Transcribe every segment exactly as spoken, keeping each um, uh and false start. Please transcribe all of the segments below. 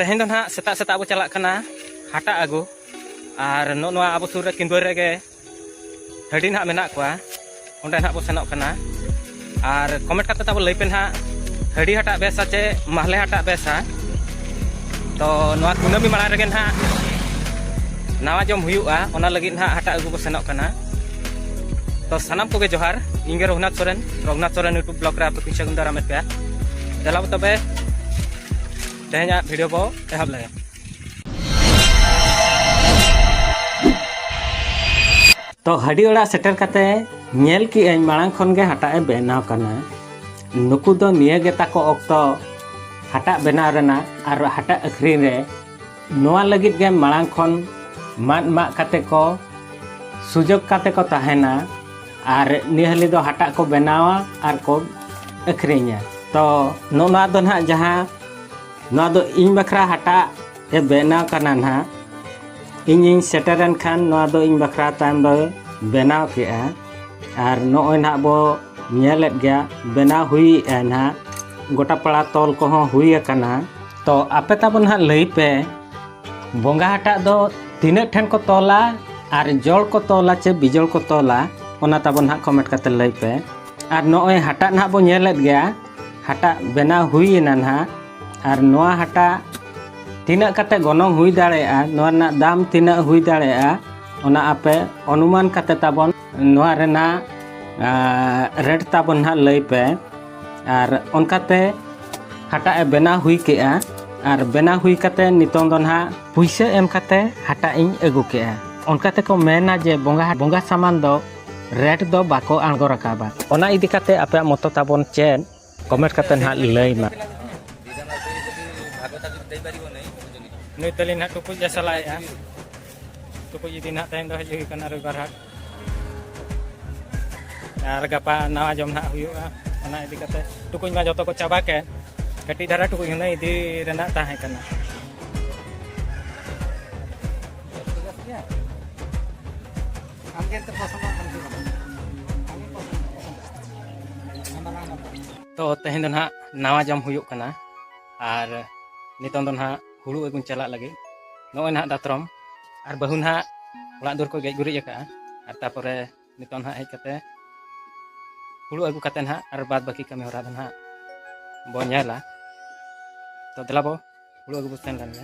ᱛᱮᱦᱮᱧ ᱫᱚ ᱱᱟᱦᱟᱜ ᱥᱮᱛᱟᱜ ᱥᱮᱛᱟᱜ ᱵᱚ ᱪᱟᱞᱟᱜ ᱠᱟᱱᱟ ᱦᱟᱴᱟᱜ ᱟᱹᱜᱩ᱾ ᱟᱨ ᱱᱚᱜᱼᱚ ᱱᱚᱣᱟ ᱟᱵᱚ ᱥᱩᱨ ᱨᱮ ᱠᱤᱱᱫᱚᱭ ᱨᱮᱜᱮ ᱦᱟᱺᱰᱤ ᱱᱟᱦᱟᱜ ᱢᱮᱱᱟᱜ ᱠᱚᱣᱟ, ᱚᱸᱰᱮ ᱱᱟᱦᱟᱜ ᱵᱚ ᱥᱮᱱᱚᱜ ᱠᱟᱱᱟ᱾ ᱟᱨ comment ᱠᱟᱛᱮ ᱛᱟᱵᱚ ᱞᱟᱹᱭ ᱯᱮ ᱱᱟᱦᱟᱜ, ᱦᱟᱺᱰᱤ ᱦᱟᱴᱟᱜ ᱵᱮᱥᱟ ᱪᱮ ᱢᱟᱦᱞᱮ ᱦᱟᱴᱟᱜ ᱵᱮᱥᱟ? ᱛᱚ ᱱᱚᱣᱟ ᱠᱩᱱᱟᱹᱢᱤ ᱢᱟᱲᱟᱝ ᱨᱮᱜᱮ ᱱᱟᱦᱟᱜ ᱱᱟᱣᱟ ᱡᱚᱢ ᱦᱩᱭᱩᱜᱼᱟ, ᱚᱱᱟ ᱞᱟᱹᱜᱤᱫ ᱱᱟᱦᱟᱜ ᱦᱟᱴᱟᱜ ᱟᱹᱜᱩ ᱵᱚ ᱥᱮᱱᱚᱜ ᱠᱟᱱᱟ᱾ ᱛᱚ ᱥᱟᱱᱟᱢ ᱠᱚᱜᱮ ᱡᱚᱦᱟᱨ, ᱤᱧ ᱜᱮ ᱨᱚᱜᱷᱩᱱᱟᱛᱷ ᱥᱚᱨᱮᱱ, ᱨᱚᱜᱷᱩᱱᱟᱛᱷ ᱥᱚᱨᱮᱱ YouTube vlog ᱨᱮ ᱟᱯᱮ ᱠᱚᱧ ᱥᱟᱹᱜᱩᱱ ᱫᱟᱨᱟᱢᱮᱫ ᱯᱮᱭᱟ᱾ ᱫᱮᱞᱟ ᱵᱚ ᱛᱚᱵᱮ ᱛᱮᱦᱮᱧᱟᱜ video ᱵᱚ ᱮᱦᱚᱵ ᱞᱮᱜᱮ᱾ ᱛᱚ ᱦᱟᱺᱰᱤ ᱚᱲᱟᱜ ᱥᱮᱴᱮᱨ ᱠᱟᱛᱮ ᱧᱮᱞ ᱠᱮᱜᱼᱟᱹᱧ ᱢᱟᱲᱟᱝ ᱠᱷᱚᱱ ᱜᱮ ᱦᱟᱴᱟᱜ ᱮ ᱵᱮᱱᱟᱣ ᱠᱟᱱᱟ᱾ ᱱᱩᱠᱩ ᱫᱚ ᱱᱤᱭᱟᱹ ᱜᱮ ᱛᱟᱠᱚ ᱚᱠᱛᱚ ᱦᱟᱴᱟᱜ ᱵᱮᱱᱟᱣ ᱨᱮᱱᱟᱜ ᱟᱨ ᱦᱟᱴᱟᱜ ᱟᱹᱠᱷᱨᱤᱧ ᱨᱮ᱾ ᱱᱚᱣᱟ ᱞᱟᱹᱜᱤᱫ ᱜᱮ ᱢᱟᱲᱟᱝ ᱠᱷᱚᱱ ᱢᱟᱫ ᱢᱟᱜ ᱠᱟᱛᱮ ᱠᱚ ᱥᱩᱡᱳᱜᱽ ᱠᱟᱛᱮ ᱠᱚ ᱛᱟᱦᱮᱱᱟ᱾ ᱟᱨ ᱱᱤᱭᱟᱹ ᱦᱟᱹᱞᱤ ᱫᱚ ᱦᱟᱴᱟᱜ ᱠᱚ ᱵᱮᱱᱟᱣᱟ ᱟᱨ ᱠᱚ ᱟᱹᱠᱷᱨᱤᱧᱟ᱾ ᱛᱚ ᱱᱚᱜᱼᱚ ᱱᱚᱣᱟ ᱫᱚ ᱱᱟᱦᱟᱜ ᱡᱟᱦᱟᱸ ᱱᱚᱣᱟ ᱫᱚ ᱤᱧ ᱵᱟᱠᱷᱨᱟ ᱦᱟᱴᱟᱜ ᱮ ᱵᱮᱱᱟᱣ ᱠᱟᱱᱟ ᱱᱟᱦᱟᱜ᱾ ᱤᱧᱤᱧ ᱥᱮᱴᱮᱨᱮᱱ ᱠᱷᱟᱱ ᱱᱚᱣᱟ ᱫᱚ ᱤᱧ ᱵᱟᱠᱷᱨᱟ ᱛᱟᱭᱚᱢ ᱫᱚᱭ ᱵᱮᱱᱟᱣ ᱠᱮᱜᱼᱟ᱾ ᱟᱨ ᱱᱚᱜᱼᱚᱭ ᱱᱟᱦᱟᱜ ᱵᱚ ᱧᱮᱞᱮᱫ ᱜᱮᱭᱟ, ᱵᱮᱱᱟᱣ ᱦᱩᱭᱮᱜᱼᱟ ᱱᱟᱦᱟᱜ᱾ ᱜᱚᱴᱟ ᱯᱟᱲᱟ ᱛᱚᱞ ᱠᱚᱦᱚᱸ ᱦᱩᱭ ᱟᱠᱟᱱᱟ᱾ ᱛᱚ ᱟᱯᱮ ᱛᱟᱵᱚᱱ ᱱᱟᱦᱟᱜ ᱞᱟᱹᱭ ᱯᱮ, ᱵᱚᱸᱜᱟ ᱦᱟᱴᱟᱜ ᱫᱚ ᱛᱤᱱᱟᱹᱜ ᱴᱷᱮᱱ ᱠᱚ ᱛᱚᱞᱟ ᱟᱨ ᱡᱚᱲ ᱠᱚ ᱛᱚᱞᱟ ᱪᱮ ᱵᱤᱡᱚᱲ ᱠᱚ ᱛᱚᱞᱟ? ᱚᱱᱟ ᱛᱟᱵᱚᱱ ᱱᱟᱦᱟᱜ comment ᱠᱟᱛᱮ ᱞᱟᱹᱭ ᱯᱮ᱾ ᱟᱨ ᱱᱚᱜᱼᱚᱭ ᱦᱟᱴᱟᱜ ᱱᱟᱦᱟᱜ ᱵᱚ ᱧᱮᱞᱮᱫ ᱜᱮᱭᱟ, ᱦᱟᱴᱟᱜ ᱵᱮᱱᱟᱣ ᱦᱩᱭ ᱮᱱᱟ ᱱᱟᱦᱟᱜ᱾ ᱟᱨ ᱱᱚᱣᱟ ᱦᱟᱴᱟᱜ ᱛᱤᱱᱟᱹᱜ ᱠᱟᱛᱮ ᱜᱚᱱᱚᱝ ᱦᱩᱭ ᱫᱟᱲᱮᱭᱟᱜᱼᱟ, ᱱᱚᱣᱟ ᱨᱮᱱᱟᱜ ᱫᱟᱢ ᱛᱤᱱᱟᱹᱜ ᱦᱩᱭ ᱫᱟᱲᱮᱭᱟᱜᱼᱟ, ᱚᱱᱟ ᱟᱯᱮ ᱚᱱᱩᱢᱟᱱ ᱠᱟᱛᱮ ᱛᱟᱵᱚᱱ ᱱᱚᱣᱟ ᱨᱮᱱᱟᱜ, ᱟᱸ, rate ᱛᱟᱵᱚᱱ ᱱᱟᱦᱟᱜ ᱞᱟᱹᱭ ᱯᱮ᱾ ᱟᱨ ᱚᱱᱠᱟᱛᱮ ᱦᱟᱴᱟᱜ ᱮ ᱵᱮᱱᱟᱣ ᱦᱩᱭ ᱠᱮᱜᱼᱟ᱾ ᱟᱨ ᱵᱮᱱᱟᱣ ᱦᱩᱭ ᱠᱟᱛᱮ ᱱᱤᱛᱚᱝ ᱫᱚ ᱱᱟᱦᱟᱜ ᱯᱩᱭᱥᱟᱹ ᱮᱢ ᱠᱟᱛᱮ ᱦᱟᱴᱟᱜ ᱤᱧ ᱟᱹᱜᱩ ᱠᱮᱜᱼᱟ᱾ ᱚᱱᱠᱟ ᱛᱮᱠᱚ ᱢᱮᱱᱟ ᱡᱮ ᱵᱚᱸᱜᱟ, ᱵᱚᱸᱜᱟ ᱥᱟᱢᱟᱱ ᱫᱚ rate ᱫᱚ ᱵᱟᱠᱚ ᱟᱬᱜᱚ ᱨᱟᱠᱟᱵᱟ᱾ ᱚᱱᱟ ᱤᱫᱤ ᱠᱟᱛᱮ ᱟᱯᱮᱭᱟᱜ ᱢᱚᱛᱚ ᱛᱟᱵᱚᱱ ᱪᱮᱫ? Comment ᱠᱟᱛᱮ ᱱᱟᱦᱟᱜ ᱞᱟᱹᱭ ᱢᱟ᱾ ᱱᱩᱭ ᱛᱟᱹᱞᱤᱧ ᱱᱟᱦᱟᱜ ᱴᱩᱠᱩᱡ ᱮ ᱥᱟᱞᱟᱭᱮᱜᱼᱟ᱾ ᱴᱩᱠᱩᱡ ᱤᱫᱤ ᱱᱟᱦᱟᱜ ᱛᱮᱦᱮᱧ ᱫᱚ ᱦᱮᱡ ᱦᱩᱭ ᱠᱟᱱᱟ ᱨᱚᱵᱤᱵᱟᱨ ᱦᱟᱴ᱾ ᱟᱨ ᱜᱟᱯᱟ ᱱᱟᱣᱟ ᱡᱚᱢ ᱱᱟᱦᱟᱜ ᱦᱩᱭᱩᱜᱼᱟ, ᱚᱱᱟ ᱤᱫᱤ ᱠᱟᱛᱮ ᱴᱩᱠᱩᱡ ᱢᱟ ᱡᱚᱛᱚ ᱠᱚ ᱪᱟᱵᱟ ᱠᱮᱫ᱾ ᱠᱟᱹᱴᱤᱡ ᱫᱷᱟᱨᱟ ᱴᱩᱠᱩᱡ ᱦᱩᱱᱟᱹᱝ ᱤᱫᱤ ᱨᱮᱱᱟᱜ ᱛᱟᱦᱮᱸ ᱠᱟᱱᱟ᱾ ᱛᱚ ᱛᱮᱦᱮᱧ ᱫᱚ ᱱᱟᱦᱟᱜ ᱱᱟᱣᱟ ᱡᱚᱢ ᱦᱩᱭᱩᱜ ᱠᱟᱱᱟ᱾ ᱟᱨ ᱱᱤᱛᱚᱝ ᱫᱚ ᱱᱟᱦᱟᱜ ᱦᱩᱲᱩ ᱟᱹᱜᱩᱧ ᱪᱟᱞᱟᱜ ᱞᱟᱹᱜᱤᱫ᱾ ᱱᱚᱜᱼᱚᱭ ᱱᱟᱦᱟᱜ ᱫᱟᱛᱨᱚᱢ ᱟᱨ ᱵᱟᱹᱦᱩ ᱱᱟᱦᱟᱜ ᱚᱲᱟᱜ ᱫᱩᱣᱟᱹᱨ ᱠᱚ ᱜᱮᱡ ᱜᱩᱨᱤᱡ ᱟᱠᱟᱫᱼᱟ᱾ ᱟᱨ ᱛᱟᱯᱚᱨᱮ ᱱᱤᱛᱚᱜ ᱱᱟᱦᱟᱜ ᱦᱮᱡ ᱠᱟᱛᱮ ᱦᱩᱲᱩ ᱟᱹᱜᱩ ᱠᱟᱛᱮ ᱱᱟᱦᱟᱜ ᱟᱨ ᱵᱟᱫᱽ ᱵᱟᱹᱠᱤ ᱠᱟᱹᱢᱤ ᱦᱚᱨᱟ ᱫᱚ ᱱᱟᱦᱟᱜ ᱵᱚ ᱧᱮᱞᱟ᱾ ᱛᱚ ᱫᱮᱞᱟ ᱵᱚ ᱦᱩᱲᱩ ᱟᱹᱜᱩ ᱵᱚ ᱥᱮᱱ ᱞᱮᱱ ᱜᱮ᱾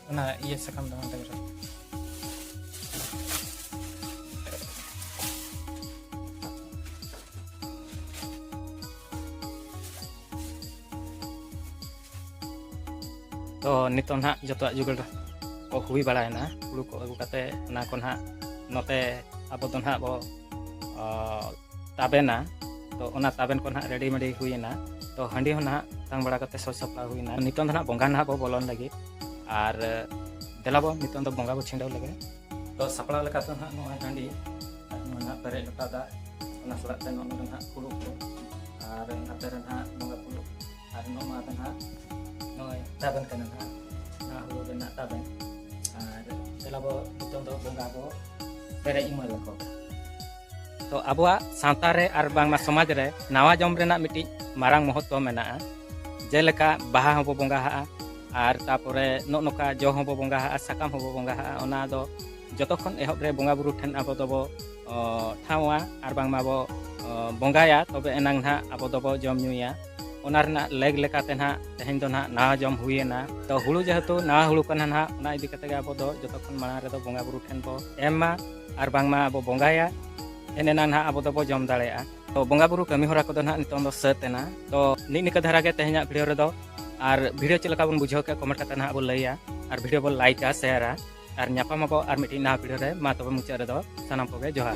ᱚᱱᱟ ᱤᱭᱟᱹ ᱥᱟᱠᱟᱢ ᱫᱚ ᱚᱸᱰᱮ ᱜᱮ ᱨᱚᱦᱚᱭ᱾ ᱛᱚ ᱱᱤᱛᱚᱜ ᱱᱟᱦᱟᱜ ᱡᱚᱛᱚᱣᱟᱜ ᱡᱩᱜᱟᱹᱲ ᱠᱚ ᱦᱩᱭ ᱵᱟᱲᱟᱭᱮᱱᱟ᱾ ᱦᱩᱲᱩ ᱠᱚ ᱟᱹᱜᱩ ᱠᱟᱛᱮ ᱚᱱᱟ ᱠᱚ ᱱᱟᱦᱟᱜ ᱱᱚᱛᱮ ᱟᱵᱚ ᱫᱚ ᱱᱟᱦᱟᱜ ᱵᱚ, ᱚ, ᱛᱟᱵᱮᱱᱟ᱾ ᱛᱚ ᱚᱱᱟ ᱛᱟᱵᱮᱱ ᱠᱚ ᱱᱟᱦᱟᱜ ᱨᱮᱰᱤ ᱢᱮᱰᱤ ᱦᱩᱭᱮᱱᱟ᱾ ᱛᱚ ᱦᱟᱺᱰᱤ ᱦᱚᱸ ᱱᱟᱦᱟᱜ ᱛᱟᱝ ᱵᱟᱲᱟ ᱠᱟᱛᱮ ᱥᱟᱡᱽ ᱥᱟᱯᱲᱟᱣ ᱦᱩᱭᱮᱱᱟ᱾ ᱱᱤᱛᱚᱝ ᱫᱚ ᱱᱟᱦᱟᱜ ᱵᱚᱸᱜᱟ ᱱᱟᱦᱟᱜ ᱵᱚ ᱵᱚᱞᱚᱱ ᱞᱟᱹᱜᱤᱫ᱾ ᱟᱨ ᱫᱮᱞᱟ ᱵᱚ ᱱᱤᱛᱚᱝ ᱫᱚ ᱵᱚᱸᱜᱟ ᱵᱚ ᱪᱷᱤᱰᱟᱹᱣ ᱞᱮᱜᱮ᱾ ᱛᱚ ᱥᱟᱯᱲᱟᱣ ᱞᱮᱠᱟᱛᱮ ᱱᱟᱦᱟᱜ ᱱᱚᱜᱼᱚᱭ ᱦᱟᱺᱰᱤ, ᱟᱨ ᱱᱚᱣᱟ ᱱᱟᱦᱟᱜ ᱯᱮᱨᱮᱡ ᱞᱚᱴᱟ ᱫᱟᱜ, ᱚᱱᱟ ᱥᱟᱞᱟᱜ ᱛᱮ ᱱᱚᱜᱼᱚ ᱱᱚᱰᱮ ᱱᱟᱦᱟᱜ ᱯᱷᱩᱲᱩᱜ ᱠᱚ, ᱟᱨ ᱱᱚᱛᱮ ᱨᱮ ᱱᱟᱦᱟᱜ ᱵᱚᱸᱜᱟ ᱯᱷᱩᱲᱩᱜ, ᱟᱨ ᱱᱚᱜᱼᱚ ᱱᱚᱣᱟ ᱫᱚ ᱱᱟᱦᱟᱜ ᱱᱚᱜᱼᱚᱭ ᱛᱟᱵᱮᱱ ᱠᱟᱱᱟ ᱱᱟᱦᱟᱜ, ᱱᱚᱣᱟ ᱦᱩᱲᱩ ᱨᱮᱱᱟᱜ ᱛᱟᱵᱮᱱ᱾ ᱟᱨ ᱫᱮᱞᱟ ᱵᱚ ᱱᱤᱛᱚᱝ ᱫᱚ ᱵᱚᱸᱜᱟ ᱵᱚ ᱯᱮᱨᱮᱡ ᱩᱢᱟᱹᱞ ᱟᱠᱚ᱾ ᱛᱚ ᱟᱵᱚᱣᱟᱜ ᱥᱟᱶᱛᱟ ᱨᱮ ᱟᱨ ᱵᱟᱝᱢᱟ ᱥᱚᱢᱟᱡᱽ ᱨᱮ ᱱᱟᱣᱟ ᱡᱚᱢ ᱨᱮᱱᱟᱜ ᱢᱤᱫᱴᱤᱡ ᱢᱟᱨᱟᱝ ᱢᱚᱦᱚᱛᱛᱚ ᱢᱮᱱᱟᱜᱼᱟ᱾ ᱡᱮᱞᱮᱠᱟ ᱵᱟᱦᱟ ᱦᱚᱸᱵᱚ ᱵᱚᱸᱜᱟ ᱦᱟᱜᱼᱟ, ᱟᱨ ᱛᱟᱯᱚᱨᱮ ᱱᱚᱜᱼᱚ ᱱᱚᱝᱠᱟ ᱡᱚ ᱦᱚᱸᱵᱚ ᱵᱚᱸᱜᱟ ᱦᱟᱜᱼᱟ, ᱥᱟᱠᱟᱢ ᱦᱚᱸᱵᱚ ᱵᱚᱸᱜᱟ ᱦᱟᱜᱼᱟ᱾ ᱚᱱᱟ ᱫᱚ ᱡᱚᱛᱚ ᱠᱷᱚᱱ ᱮᱦᱚᱵ ᱨᱮ ᱵᱚᱸᱜᱟ ᱵᱩᱨᱩ ᱴᱷᱮᱱ ᱟᱵᱚ ᱫᱚᱵᱚ, ᱚ, ᱴᱷᱟᱶᱟ ᱟᱨ ᱵᱟᱝᱢᱟ ᱵᱚ, ᱚ, ᱵᱚᱸᱜᱟᱭᱟ, ᱛᱚᱵᱮ ᱮᱱᱟᱝ ᱱᱟᱦᱟᱜ ᱟᱵᱚ ᱫᱚᱵᱚ ᱡᱚᱢ ᱧᱩᱭᱟ᱾ ᱚᱱᱟ ᱨᱮᱱᱟᱜ ᱞᱮᱠ ᱞᱮᱠᱟᱛᱮ ᱱᱟᱦᱟᱜ ᱛᱮᱦᱮᱧ ᱫᱚ ᱱᱟᱦᱟᱜ ᱱᱟᱣᱟ ᱡᱚᱢ ᱦᱩᱭᱮᱱᱟ᱾ ᱛᱚ ᱦᱩᱲᱩ ᱡᱮᱦᱮᱛᱩ ᱱᱟᱣᱟ ᱦᱩᱲᱩ ᱠᱟᱱᱟ ᱱᱟᱦᱟᱜ, ᱚᱱᱟ ᱤᱫᱤ ᱠᱟᱛᱮ ᱜᱮ ᱟᱵᱚ ᱫᱚ ᱡᱚᱛᱚ ᱠᱷᱚᱱ ᱢᱟᱲᱟᱝ ᱨᱮᱫᱚ ᱵᱚᱸᱜᱟ ᱵᱩᱨᱩ ᱴᱷᱮᱱ ᱵᱚ ᱮᱢ ᱢᱟ ᱟᱨ ᱵᱟᱝᱢᱟ ᱟᱵᱚ ᱵᱚᱸᱜᱟᱭᱟ, ᱮᱱ ᱮᱱᱟᱝ ᱱᱟᱦᱟᱜ ᱟᱵᱚ ᱫᱚᱵᱚ ᱡᱚᱢ ᱫᱟᱲᱮᱭᱟᱜᱼᱟ᱾ ᱛᱚ ᱵᱚᱸᱜᱟ ᱵᱩᱨᱩ ᱠᱟᱹᱢᱤ ᱦᱚᱨᱟ ᱠᱚᱫᱚ ᱱᱟᱦᱟᱜ ᱱᱤᱛᱚᱝ ᱫᱚ ᱥᱟᱹᱛ ᱮᱱᱟ᱾ ᱛᱚ ᱱᱤᱜ ᱱᱤᱠᱟᱹ ᱫᱷᱟᱨᱟ ᱜᱮ ᱛᱮᱦᱮᱧᱟᱜ ᱵᱷᱤᱰᱤᱭᱳ ᱨᱮᱫᱚ᱾ ᱟᱨ ᱵᱷᱤᱰᱤᱭᱳ ᱪᱮᱫ ᱞᱮᱠᱟ ᱵᱚᱱ ᱵᱩᱡᱷᱟᱹᱣ ᱠᱮᱫ, ᱠᱚᱢᱮᱱᱴ ᱠᱟᱛᱮ ᱱᱟᱦᱟᱜ ᱵᱚ ᱞᱟᱹᱭᱟ᱾ ᱟᱨ ᱵᱷᱤᱰᱤᱭᱳ ᱵᱚ ᱞᱟᱭᱤᱠᱟ, ᱥᱮᱭᱟᱨᱟ᱾ ᱟᱨ ᱧᱟᱯᱟᱢ ᱟᱵᱚ ᱟᱨ ᱢᱤᱫᱴᱤᱡ ᱱᱟᱣᱟ ᱵᱷᱤᱰᱤᱭᱳ ᱨᱮ᱾ ᱢᱟ ᱛᱚᱵᱮ ᱢᱩᱪᱟᱹᱫ ᱨᱮᱫᱚ ᱥᱟᱱᱟᱢ ᱠᱚᱜᱮ ᱡᱚᱦᱟᱨ᱾